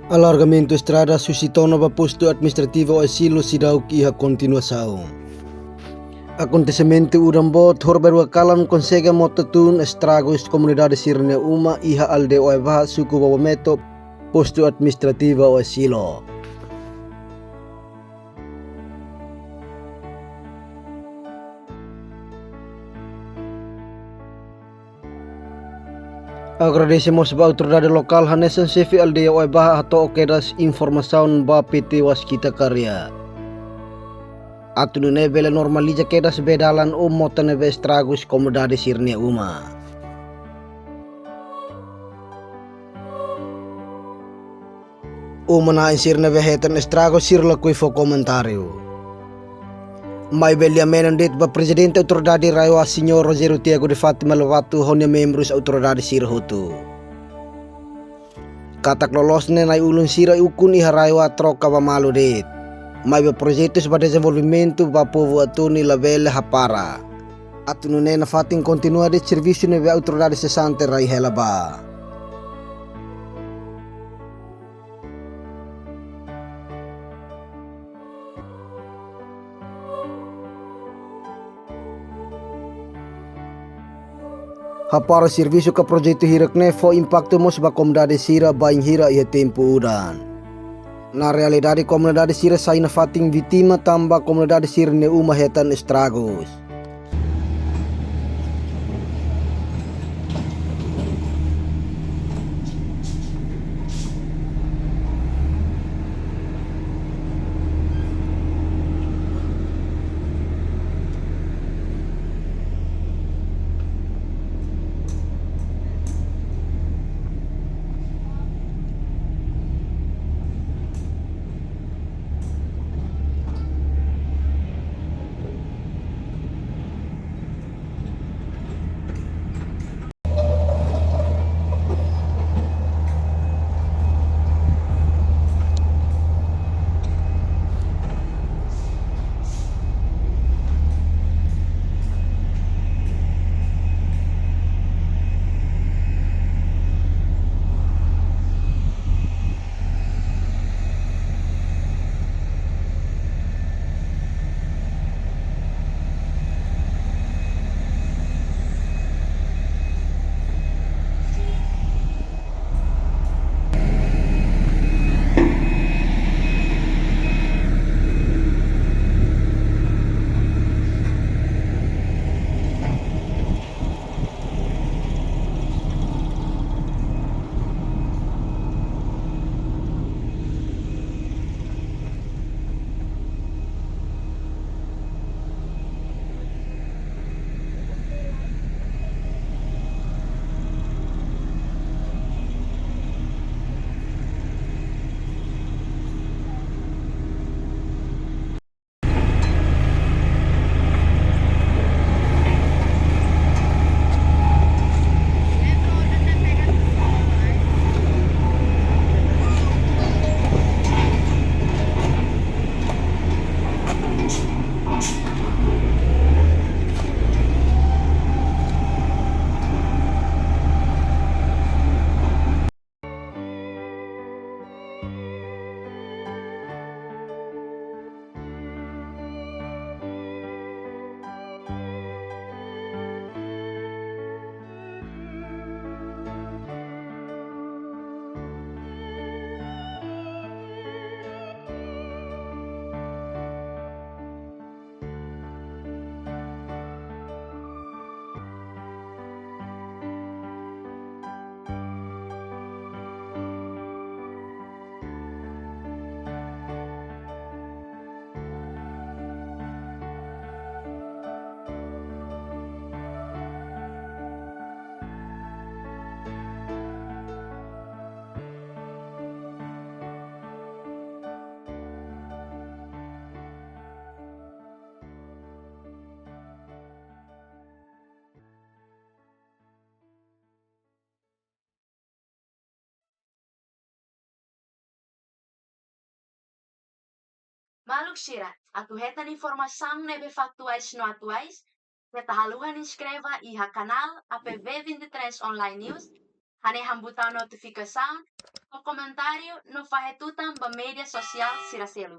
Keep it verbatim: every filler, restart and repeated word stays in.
Alargamentu estrada husi Tona ba postu administrativu Oesilo seidauk iha kontinuasaun. Akontesimentu udan boot horibainrua kalan konsege mota tun estragus komunidade sira-nia uma iha aldeia Oebaha, suku Bobometo, postu administrativu Oesilo. Agradese mós ba autoridade lokál hanesan xefe aldeia Oebaha hato'o kedas informasaun ba P T Waskita Karya, atu nune'e bele normaliza kedas bee dalan no mota ne'ebé estragus komunidade sira-nia uma. Uma-na'in sira ne'ebé hetan estragu sira lakohi fó komentáriu. Maibé lia menon de'it ba Prezidente Autoridade RAEOA Señór Rogério Tiago de Fátima Lobato ho nia membrus autoridade sira hotu, katak loloos ne'e na'i-ulun sira ukun iha RAEOA troka ba malu de'it. Maibé projetus ba dezenvolvimentu ba povu Atoni labele hapara, atu nune'e nafatin kontinua de'it servisu ne'ebé autoridade sesante rai hela ba. Hapara servisu ka projetu hirak-ne'e fó impaktu mós ba komunidade sira bainhira iha tempu udan. Na realidade, komunidade sira sai nafatin vítima tanba komunidade sira-nia uma hetan estragus. Maluk sira, atu hetan informasaun ne'ebé faktuais no atuais, keta haluha inskreve iha kanál A P V vinte e três Online News, hanehan butaun notifikasaun, komentáriu no fahe tutan ba média sosiál sira seluk.